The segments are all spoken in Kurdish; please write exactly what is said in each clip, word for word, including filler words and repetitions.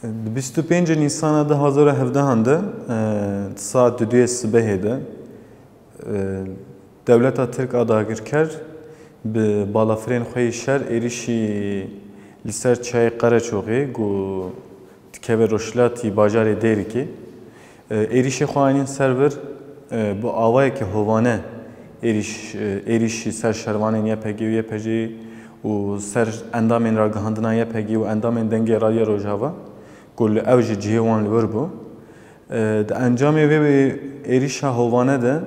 Di bîst û pêncê Nîsana du hazar û hevdehan de, e, saet duduyê sibehê de, e, dewleta Tirk a dagirker bi balafirên xwe yê şer êrîşî li ser Çiyayê Qereçoxê ku dikeve rojhilatî bajarê Dêrikê, e, êrîşê xwe anîn ser vir, e, bi awayeke hovane êrîş, e, êrîşî ser şervanên Y P G û Y P C'yê û ser endamên ragihandina Y P G û endamên Dengê Radyo Rojava ku li ew ji cihê wan li wir bû. E, di encamê vê êrîşa hovane de,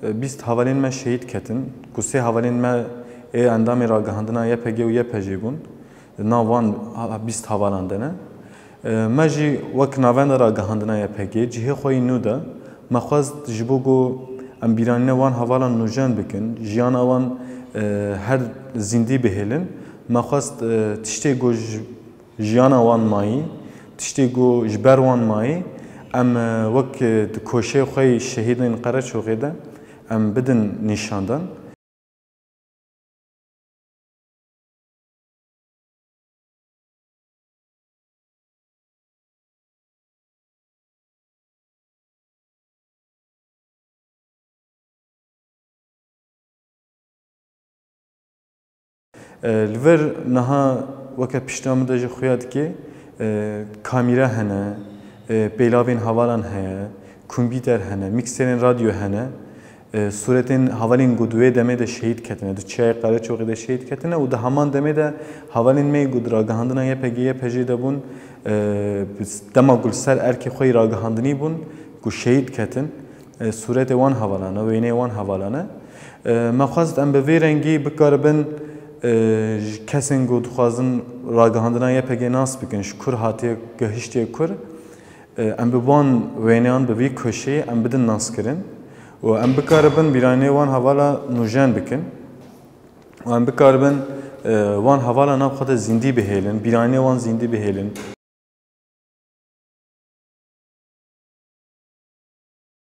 e, bîst hevalên me şehîd ketin, ku sê hevalên me ê endamê ragihandina Y P G û Y P C'yê bûn. Di nav van ha-, bîst hevalan de ne. E, me jî wek navenda ragihandina Y P G cihê xwe yî nû de, me xwest ji bo ku em bîranîna wan hevalan nûjen bikin, jiyana wan, e, her zîndî bihêlin, me xwest, e, tiştê ku ji jiyana wan mayî, tiştê ku ji ber wan mayî, em, e, wek, e, di koşeyê xwe yî şehîdên Qereçoxê de em bidin nîşandan. E, li vir niha weke pişta min de jî xuya dike, e, kamîra hene, e, pêlavên hevalan heye, kompîter hene, mîkserên radyo hene, e, sûretên hevalên ku di wê demê de şehîd ketine, di Çiyayê Qereçoxê de şehîd ketine û di heman demê de hevalên me ku di ragihandina Y P G Y P C'yê de bûn, e, dema ku li ser erkê xwe yî ragihandinî bûn, ku şehîd ketin, e, sûretê wan hevalan e, wêneyê wan hevalan e. E, me xwest em bi vê rengî bikaribin, e, ji kesên ku dixwazin ragihandina Y P G nas bikin, ji kur hatiye, gehiştiye kur, e, em bi wan wêneyan, bi vî koşeyê em bidin naskirin û em bikaribin bîranê wan hevala nûjen bikin û em bikaribin, e, wan hevala nav xwe de zîndî bihêlin, bîranê wan zîndî bihêlin.